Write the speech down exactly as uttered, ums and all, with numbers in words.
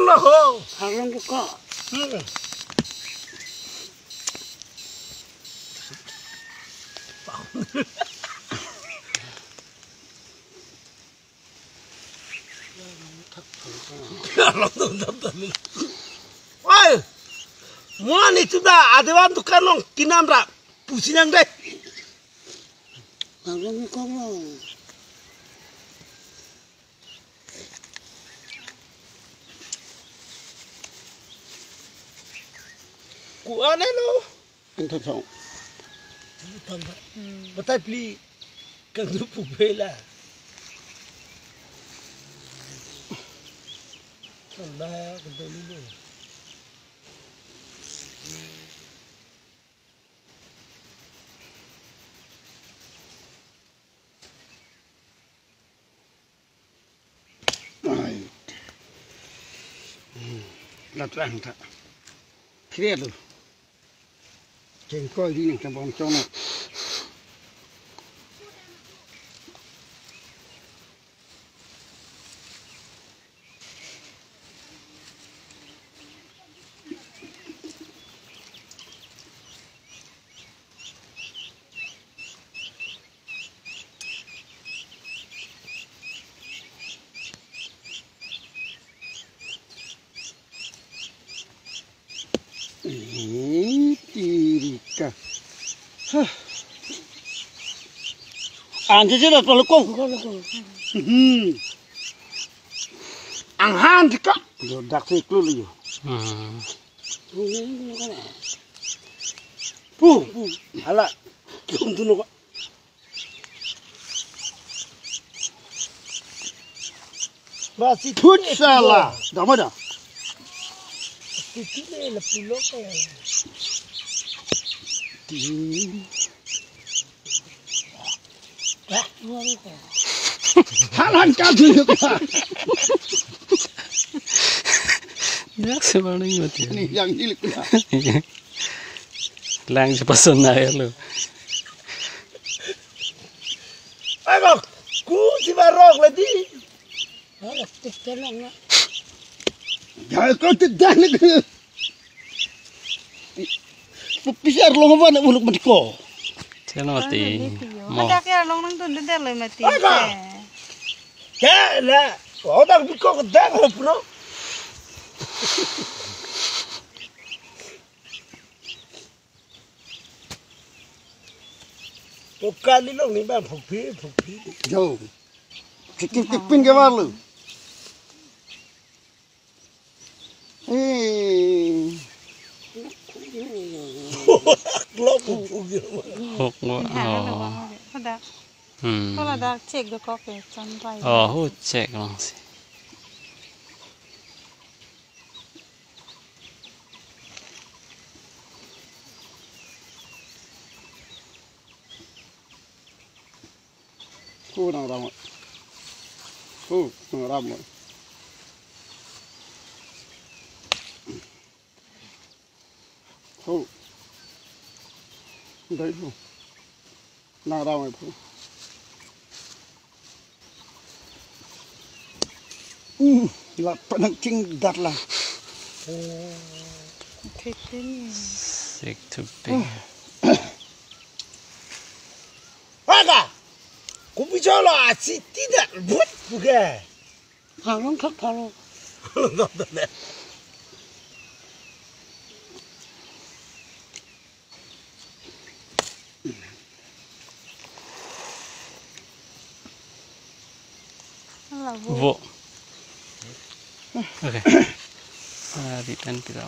Lo ho. Harong buka. Hmm. Oi, mo ani tu da adewan dukan along kinam ra pusi nang dei. Harong buka lo. Ko-an lo. Anta thong. Batai pli kang du pu bela. Kang da kang da ni lo. Ai. Hmm. Lat lang ta. Kre lo. Chengkoi ri nang chambom chong na. Eh, tirika. Hah. Anje je dat palo kong. Hmm. Anghan tika. Yo dak se klu yo. Hmm. Pu. Hala. Tum tu no. Ba si thut sala. Dama da. Titi le la pulo ka. Ti. Halan ka dulu ka. Yak sebaring mati. Ni yang hilik na. Lang si pason na ya lo. Ayo, ku si barok lagi. Ayo, tik telong na. Ya, kau tidak lagi. Pu pisi arlong apa na uluk matiko. Cheno mati. Mo. Ada ke arlong nang tun dede lo mati. Apa? Ya, la. Kau dak biko ke dak lo puno. Pokali long ni bang phukphi, phukphi. Yo. Kikin kipin ke balu. Eh. Lo phukphi. Hok mo. Ada. Hmm. Kalau ada cek do kok ya, sampai. Oh, hu cek lang si. Hu nang ram. Hu nang ram. Hu. Dai hu. Nang ram ai phu. Hmm, la panang king dat la. Thik tin. Sik thupi. Aga. Kupi jolo achi tidak but buke. Harong thak thalo. Vo. Okay. Ah, di pen pila.